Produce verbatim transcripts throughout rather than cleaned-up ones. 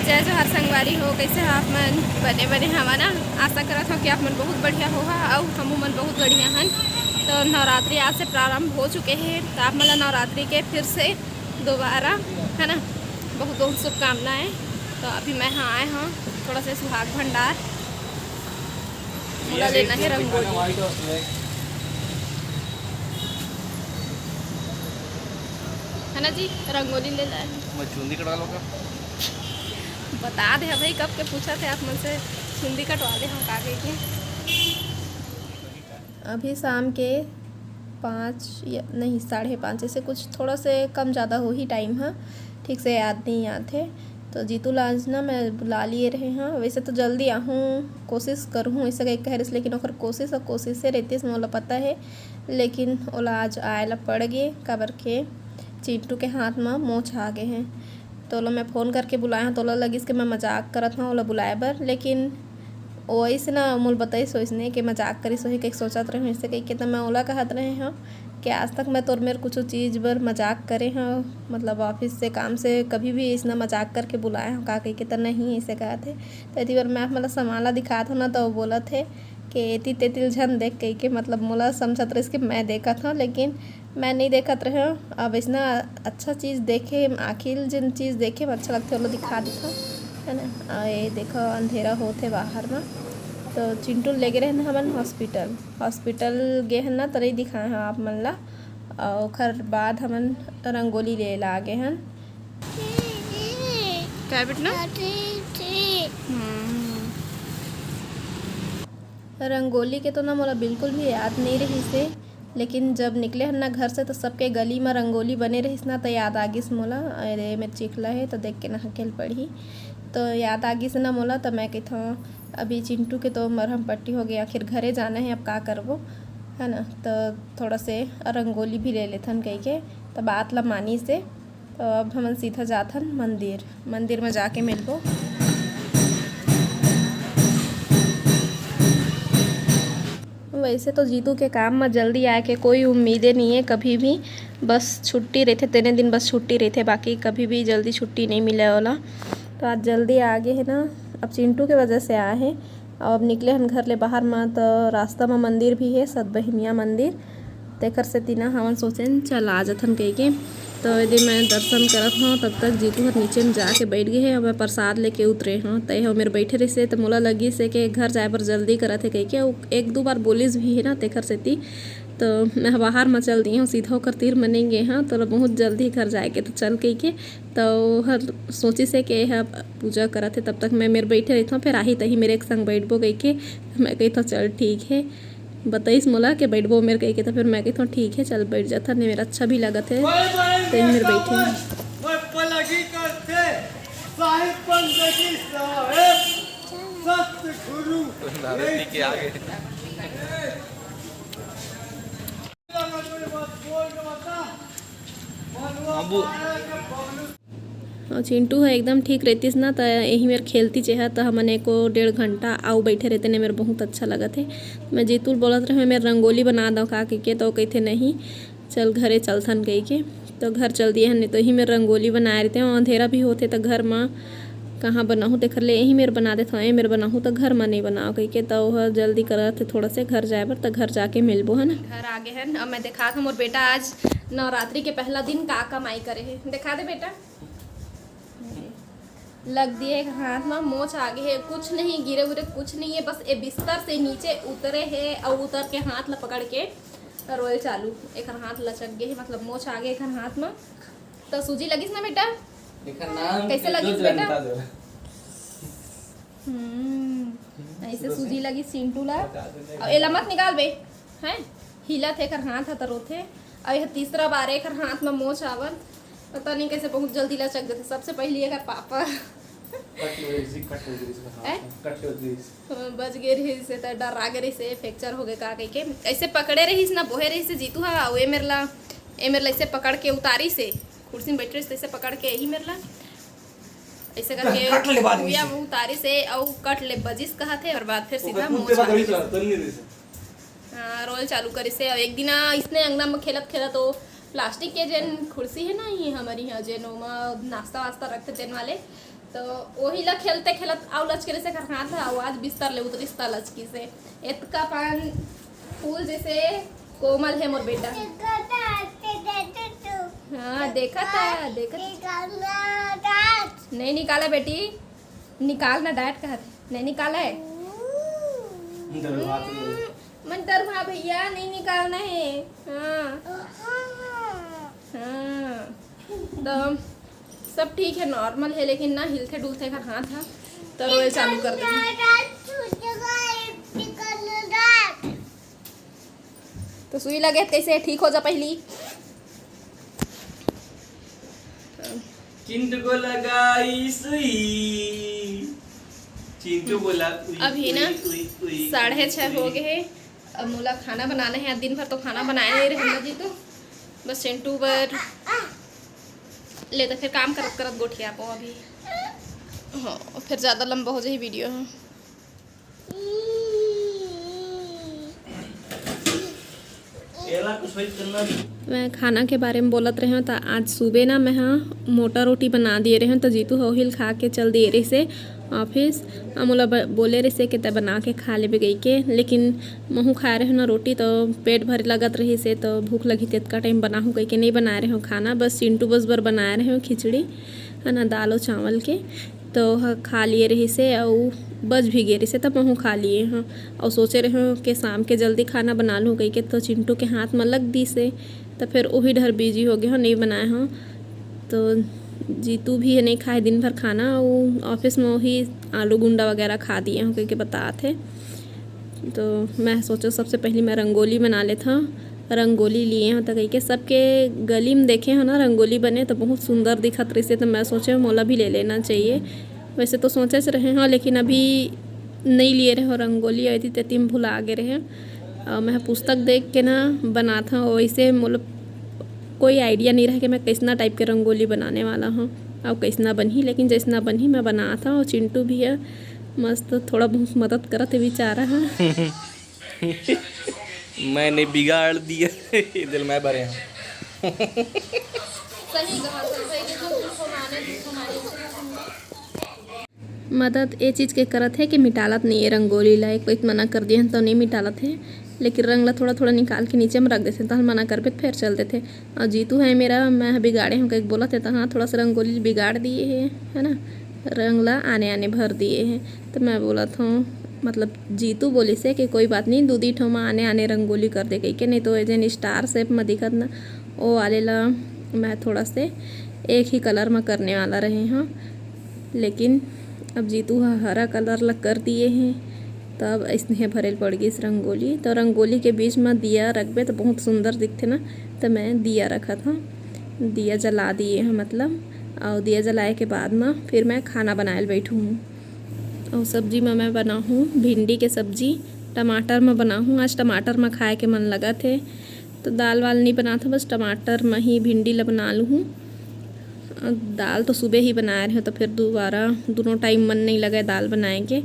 जय जोहार संगवारी हो, कैसे हो आप मन? बने बने हवा ना? आशा करत हो कि आप मन बहुत बढ़िया होहा, अउ हमू मन बहुत बढ़िया हन। तो नवरात्रि आज से प्रारंभ हो चुके हे, तो आप मन ला नवरात्रि के फिर से दोबारा, है ना, बहुत बहुत शुभकामनाएं। तो अभी मैं हाँ आए हूँ थोड़ा से सुहाग भंडार, मोला लेना है रंगोली, है ना जी, रंगोली ले लाए। मैं चुंदी कटवा लूँगा। बता दे भाई, कब के पूछा थे आप मन से, चुंदी कटवा दे हम का कह के। अभी शाम के पाँच या नहीं, साढ़े पाँच, ऐसे कुछ, थोड़ा से कम ज़्यादा हो ही टाइम ह, ठीक से याद नहीं आत हे। तो जीतू ला आज ना मैं बुला लिए रहे हाँ। वैसे तो जल्दी आहूँ, कोशिश करहूँ ऐसे कह रहिस, लेकिन ओकर कोशिश अउ कोशिश से रहतीस, मोला पता है। लेकिन ओला आज आए ला पड़ गे, काबर के चिंटू के हाथ म मोच आ गे हे। तो ओला मैं फ़ोन करके बुलाए हूँ, तो ओला लगिस कि मैं मजाक करत हूँ ओला बुलाए बर, लेकिन वइसे ना मोल बताइस वइसने कि मजाक करिस होही कहिके सोचत रहे हूँ, ऐसे कहिके। तो मैं ओला कहत रहे हूँ कि आज तक मैं तोर मेर कुछ चीज़ बर मजाक करे हूँ, मतलब ऑफिस से, काम से कभी भी इसना मजाक करके बुलाए हूँ का कहिके, तो नहीं ऐसे कहत हे। तो एती बर मैं आप मन ला सामान ला दिखात हूँ ना, तो वो बोलत हे कि एती तेती ल झन देख कहिके, मतलब मोला समझत रहिस कि मैं देखत हूँ, लेकिन मैं नहीं देखत रहे हूँ। अब इसना अच्छा चीज़ देखे, आखिर जिन चीज़ देखे में अच्छा लगथे, ओला दिखा देथव, है ना। अउ ये देखो, अंधेरा होत हे बाहर में। तो चिंटू ल लेगे रहे हमन हॉस्पिटल, हॉस्पिटल गे हन ना, तो नहीं दिखाए हन आप मन ला। अउ ओखर बाद हमन रंगोली ले ला गे हन। का बेटना? हम्म। रंगोली के तो ना मोला बिल्कुल भी याद नहीं रहिस हे, लेकिन जब निकले हन ना घर से, तो सबके गली म रंगोली बने रहिस ना, तो याद आ गिस मोला। अरे, मेर चिखला हे, तो देख के ना हकेल पड़ही। तो याद आ गिस ना मोला, तो मैं कहिथों, अभी चिंटू के तो मरहम पट्टी हो गई, आखिर घरे जाना है, अब का करबो, है ना। तो थोड़ा से रंगोली भी ले लेथन कहिके, तो बात ला मानिस हे। तो अब हमन सीधा जाथन मंदिर, मंदिर में जाके मिलबो। वैसे तो जीतू के काम में जल्दी आए के कोई उम्मीदे नहीं है कभी भी, बस छुट्टी रहथे, तेने दिन बस छुट्टी रहथे, बाकी कभी भी जल्दी छुट्टी नहीं मिले ओला। तो आज जल्दी आ गे हे ना, अब चिंटू के वजह से आए हे। अउ अब निकले हन घर ले बाहर म, त रास्ता म मंदिर भी हे, सत बहिनिया मंदिर। तेकर सेती ना हमन सोचेन, चल आ जथन कहिके। तो एदे मैं दर्शन करत हव, तब तक जीतू हर नीचे म जाके बैठ गे हे, अउ मैं प्रसाद लेके उतरे हव। त एह मेर बैठे रहिसे, त मोला लगिस हे के घर जाए बर जल्दी करत हे कहिके। अउ एक दू बार बोलिस भी हे ना, तेकर सेती तो मैं बाहर म चल दिए हव, सीधा ओकर तीर म नइ गे हव। तोला बहुत जल्दी घर जाए के, त चल कहिके। त ओहर सोचिस हे के एह पूजा करत हे, तब तक मैं मेर बैठे रहिथव, फेर आही तही मेरे एक संग बैठबो कहिके। मैं कहिथव, "चल ठीक हे।" बताइस मोला के बैठबो मेर कहिके, त फेर मैं कहिथव, "ठीक हे, चल बैठ जाथन, मेर अच्छा भी लगत हे।" तही मेर बैठे हन। मैं पलगी करथे, साहिब बंदगी साहेब, सतगुरु। भारती के आगे। बाबू। अउ चिंटू ह एकदम ठीक रहतिस ना, त एही मेर खेलतिस एहा, त हमन एको डेढ़ घंटा अउ बैठे रहतेन, एमेर बहुत अच्छा लगत हे। मैं जीतू ल बोलत रहेंव, "मेर रंगोली बना दव का?" कहिके, त ओ कहिथे, "नहीं, चल घरे चलथन," कहिके। त घर चल दिए हन, नहीं तो एही मेर रंगोली बनाए रहतेन, अउ अंधेरा भी होथे, त घर म कहाँ बनाहूँ, तेखर ले एही मेर बना देथव, ए मेर बनाहूँ, त घर म नहीं बनाव, कहिके। त ओह जल्दी करत हे थोड़ा से घर जाए बर, त घर जाके मिलबो, है ना। घर आ गे हन, अब मैं देखात हव, मोर बेटा आज नवरात्रि के पहला दिन का कमाई करे हे, देखा दे बेटा। लग दिए एक हाथ में मोच आ गए है, कुछ नहीं गिरे उरे, कुछ नहीं है, बस ये बिस्तर से नीचे उतरे है और उतर के हाथ ला पकड़ के रोए चालू। एक हाथ लचक गए है, मतलब मोच आ गए एक हाथ में। तो सूजी लगिस ना बेटा? एकर नाम कैसे लगिस बेटा? हम्म, ऐसे सूजी लगिस चिंटू ला। अब एला मत निकाल बे। हैं, हिलत हे एकर हाथ ह त रोथे। अउ यह तीसरा बार एकर हाथ म मोच आवत, पता नहीं कैसे बहुत जल्दी लचक देथे। सबसे पहली एकर पापा कट हो गई, कट हो गई इसका हाथ हैं? में, कट हो गई। हाँ, बच गए रहिस हे त डर्रा गए रहिस हे, फ्रैक्चर हो गए का कहिके। ऐसे पकड़े रहिस ना, बोहे रहिस हे जीतू हा, अउ ए मेर ला, ए मेर ला ऐसे पकड़ के उतारिस हे, कुर्सी में बैठ रहिस, ऐसे पकड़ के यही मेर ला ऐसे करके कट ले बाद में उतारिस हे, अउ कट ले बजिस कहा थे, और बाद फिर सीधा मोच आ गई। हाँ, रोल चालू करिस हे। अउ एक दिन, आ, इसने अंगना में खेलत खेलत वो प्लास्टिक के जेन कुर्सी है ना, ये हमारे यहाँ जेन ओमा नाश्ता वास्ता रखते तेन वाले, तो वही ला खेलते खेलत अउ लचके रहिसे एकर हाथ ह, अउ आज बिस्तर ले उतरिस त लचकिसे। एतका पान फूल जैसे कोमल है मोर बेटा। हाँ, देखा था, देखा था। नहीं निकाला बेटी, निकालना डांट कहा था, नहीं निकाला है। डरवा तो नहीं। मन डरवा भैया, नहीं निकालना है। हाँ। हाँ। तो सब ठीक है, नॉर्मल है, लेकिन ना हिलथे डुलथे एकर हाथ ह, तो रोए चालू कर देथे। तो सुई लगे कैसे ठीक हो जा पहली। चिंटू को लगाई सुई, चिंटू बोला उई, अभी ना उई, उई, उई, साढ़े छः हो गए हैं। अब मोला खाना बनाना है, आज दिन भर तो खाना बनाए नहीं रहे ना जी, तो बस चिंटू बर ले तो फिर काम करत करत गोठिया पाओ अभी। हाँ, फिर ज़्यादा लंबा हो जाए वीडियो। हाँ, एला कुछ होई करना। मैं खाना के बारे में बोलत रहे हूँ, तो आज सुबह ना मैं हाँ मोटा रोटी बना दिए रहे हूँ, तो जीतू ह ओहिल खा के चल दिए रहिसे ऑफिस। आ मोला ब-, बोले रहिसे कि तै बना के खा लेबे कहि के, लेकिन महू खाए रहे ना रोटी, तो पेट भरे लगत रहिसे, तो भूख लगी तेतका टाइम बनाहूँ कहि के नहीं बनाए रहे हूँ खाना, बस चिंटू बस बर बनाए रहे हूँ खिचड़ी, है ना, दाल और चावल के। तो ह खा लिए रहिसे, अउ बच भी गे रहिसे, तब महू खा लिए हूँ। अउ सोचे रहे हूँ कि शाम के जल्दी खाना बना लूँ कहि के, तो चिंटू के हाथ में लग दिसे, तो फिर वही डर बिजी हो गए हूँ, नहीं बनाए हूँ। तो जीतू भी नहीं खाए दिन भर खाना, वो ऑफिस में वही आलू गुंडा वगैरह खा दिए हूँ कहि के बतात है। तो मैं सोचो सबसे पहले मैं रंगोली बना लेता हूँ। रंगोली लिए हूँ तो कहि के सबके गली में देखे हूँ ना रंगोली बने, तो बहुत सुंदर दिखत रहिसे, तो मैं सोचे मोला भी ले लेना चाहिए। वैसे तो सोचे से रहे हूँ, लेकिन अभी नहीं लिए रहे हूँ रंगोली, अति तेती में भुला गए रहे। और मैं पुस्तक देख के ना बनाता हूँ, वैसे मतलब कोई आइडिया नहीं रहे कि मैं कैसना टाइप के रंगोली बनाने वाला हूँ और कैसना बनही, लेकिन जैसना बनही मैं बनाता हूँ। और चिंटू भी है मस्त, थोड़ा बहुत मदद करत है बेचारा। हाँ, मैंने बिगाड़ दिया। दिल मैं भरे हूँ। सही कहा, सही, सही, एकदम झूठो माने, झूठो माने। मदद ए चीज़ के करत है कि मिटालत नहीं है रंगोली ला। एक बार मना कर दिए हैं तो नहीं मिटालत है, लेकिन रंग ला थोड़ा थोड़ा निकाल के नीचे में रख देते हैं, तो हम मना करबे तो फिर चल देते। और जीतू है मेरा, मैं बिगाड़े हूँ कहीं बोलत है, तो हाँ, थोड़ा सा रंगोली बिगाड़ दिए है, है ना, रंग ला आने आने भर दिए है। तो मैं बोलत हूँ, मतलब जीतू बोलिसे कि कोई बात नहीं, दू दी ठो में आने आने रंगोली कर दे कहि के, नहीं तो ए जेन स्टार शेप में दिखत ना, वो वाले ला मैं थोड़ा से एक ही कलर में करने वाला रहे हूँ। लेकिन अब जीतू ह हरा कलर ला कर दिए हैं, तब अइसने भरे ल पड़ गिस रंगोली। तो रंगोली के बीच में दिया रखबे तो बहुत सुंदर दिखथे ना, तो मैं दिया रखत हूँ, दिया जला दिए हैं मतलब। और दिया जलाए के बाद में फिर मैं खाना बनाए ल बैठू हूँ। और सब्जी में मैं बनाहूँ भिंडी के सब्जी, टमाटर में बनाहूँ। आज टमाटर में खाए के मन लगत है, तो दाल वाल नहीं बनात हूँ, बस टमाटर में ही भिंडी ला बना लूँ। अ, दाल तो सुबह ही बनाए रहे, तो फिर दोबारा दोनों टाइम मन नहीं लगे दाल बनाए के।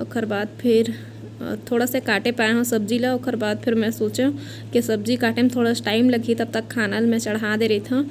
ओकर बाद फिर, अ, थोड़ा से काटे पाए हूँ सब्जी ला, ओकर बाद फिर मैं सोचें कि सब्जी काटे में थोड़ा सा टाइम लगही, तब तक खाना ल मैं चढ़ा दे रही था।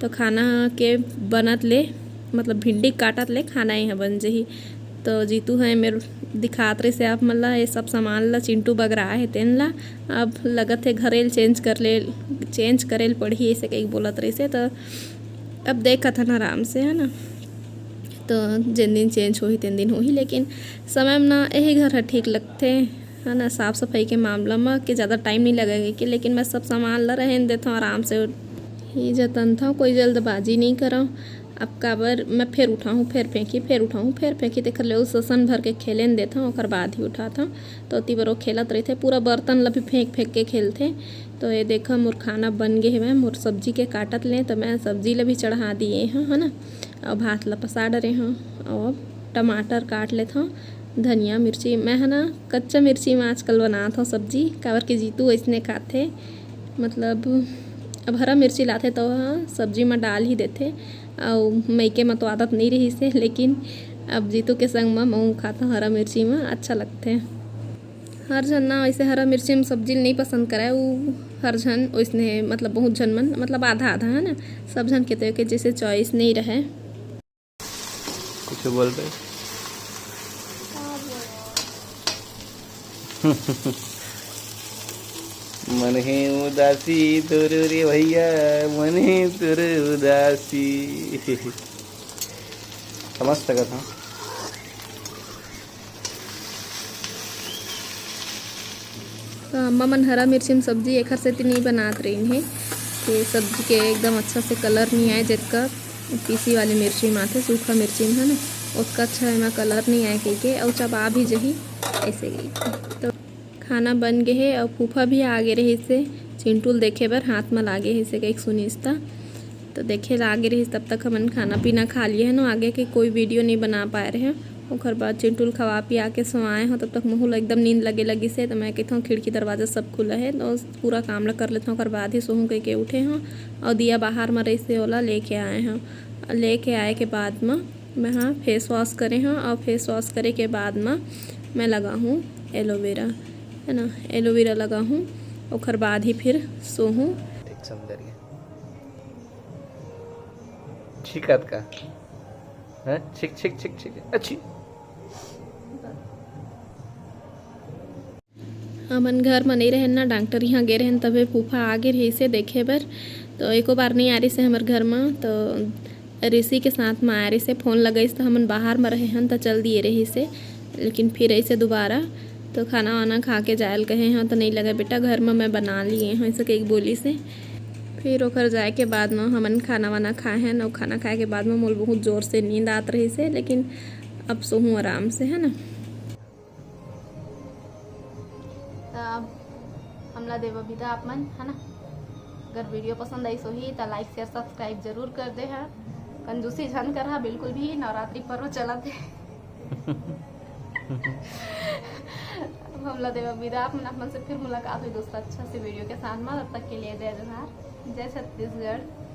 तो खाना के बनत ले, मतलब भिंडी काटत ले खाना यहाँ बन जही। तो जीतू है मेरे दिखात रहिसे आप मन ला, ये सब सामान ला चिंटू बगरा है तेन ला। अब लगत है घरे ल चेंज कर ले, चेंज करे ल पड़ही, ऐसे कहीं बोलत रहिसे। तो अब देखत हन आराम से, है ना। तो जिन दिन चेंज होही तेन दिन होही, लेकिन समय में ना यही घर ह ठीक लगथे, है ना, साफ सफाई के मामला में कि ज़्यादा टाइम नहीं लगेगा कि, लेकिन मैं सब सामान ला रहन देता हूँ आराम से। ही जतन था, कोई जल्दबाजी नहीं करा। अब काबर मैं फेर उठाहूँ, फेर फेंकी, फेर उठाहूँ, फेर फेंकी, तेकर ले उ ससन भर के खेले न देथव, ओकर बाद ही उठाथव। तो ओती बर वो खेलत रहिथे, पूरा बर्तन ल भी फेंक फेंक के खेलथे। तो ये देखा, मोर खाना बन गे हवय, मोर सब्जी के काटत ले, तो मैं सब्जी ल भी चढ़ा दिए हव, है ना, अउ भात ल पसा डरे हव। अउ अब टमाटर काट लेथव, धनिया, मिर्ची। मैं ह ना कच्चा मिर्ची म आजकल बनात हव सब्जी, काबर के जीतू अइसने खाथे। मतलब अब हरा मिर्ची लाथे त ओह सब्जी म डाल ही देथे। अउ मइके म तो आदत नइ रिहिस हे, लेकिन अब जीतू के संग म महूँ खाथव हरा मिर्ची म, अच्छा लगथे। हर झन ना वइसे हरा मिर्ची म सब्जी ल नइ पसंद करय, उ हर झन ओइसने, मतलब बहुत झन मन, मतलब आधा आधा, है ना, सब झन के तो एके जइसे चॉइस नइ रहय। कुछ बोल रहे? मन हे उदासी तोर रे भैया, मन हे तोर उदासी। समझ सकत हूँ। तो अम्मा मन हरा मिर्ची में सब्जी एखर सेती नहीं बनात रहिन हे कि सब्जी के एकदम अच्छा से कलर नहीं आए, जेतका पीसी वाली मिर्ची में आथे, सूखा मिर्ची में, है ना, ओतका अच्छा एमा कलर नहीं आए कहिके, अउ चबा भी जही ऐसे कहिके। तो खाना बन गे हे अउ फूफा भी आ गे रहिस हे चिंटू ल देखे बर, हाथ म लागे हे से कहिके सुनिस त। तो देखे ला आगे रहिस, तब तक हमन खाना पीना खा लिए हन, आगे के कोई वीडियो नहीं बना पाए रहे। ओकर बाद चिंटू ल खवा पिया के सोआए हो, तब तक महू ल एकदम नींद लगे लगिस हे। तो मैं कहत हूँ खिड़की दरवाजा सब खुला हे, तो पूरा काम ला कर लेत हूँ, ओकर बाद ही सोहूँ कहिके उठे हूँ। और दिया बाहर म रहिस हे, ओला लेके आए हूँ। लेके आए के बाद म मैं हाँ फेस वॉश करे हूँ, और फेस वॉश करे के बाद म मैं लगा हूँ एलोवेरा, है ना, एलोवेरा लगा हूँ। ओकर बाद ही फिर सोहूँ। ठीक समझ रही है। ठीक है का? हैं? छिक, छिक, छिक, छिक। अच्छी। हमन घर म नहीं रहन ना, डॉक्टर यहाँ गे रहन, तबे फूफा आ गे रहिस हे देखे बर। तो एको बार नहीं आ रहिस हे हमर घर म। तो ऋषि के साथ म आ रहिस हे, फोन लगाइस त हमन बाहर म रहे हन त चल दिए रहिस हे, लेकिन फिर ऐसे दोबारा तो खाना वाना खा के जायल कहे हन, तो नहीं लगे बेटा, घर म मैं बना लिए हूँ, ऐसे कहिके बोलिस हे। फिर ओकर जाए के बाद म हमन खाना वाना खाए हन, और खाना खाए के बाद म मोल बहुत जोर से नींद आत रहिस हे, लेकिन अब सोहूँ आराम से, है ना। त अब हमला देवा विदा आप मन, है ना। अगर वीडियो पसंद आइस होही त लाइक शेयर सब्सक्राइब जरूर कर दे हा। कंजूसी झन कर हा बिल्कुल भी, नवरात्रि पर्व चलत हे। अब हमला देवा विदा, आप मन, आप मन से फिर मुलाकात होही दोस्तों अच्छा से वीडियो के साथ में। तब तक के लिए जय जोहार, जय छत्तीसगढ़।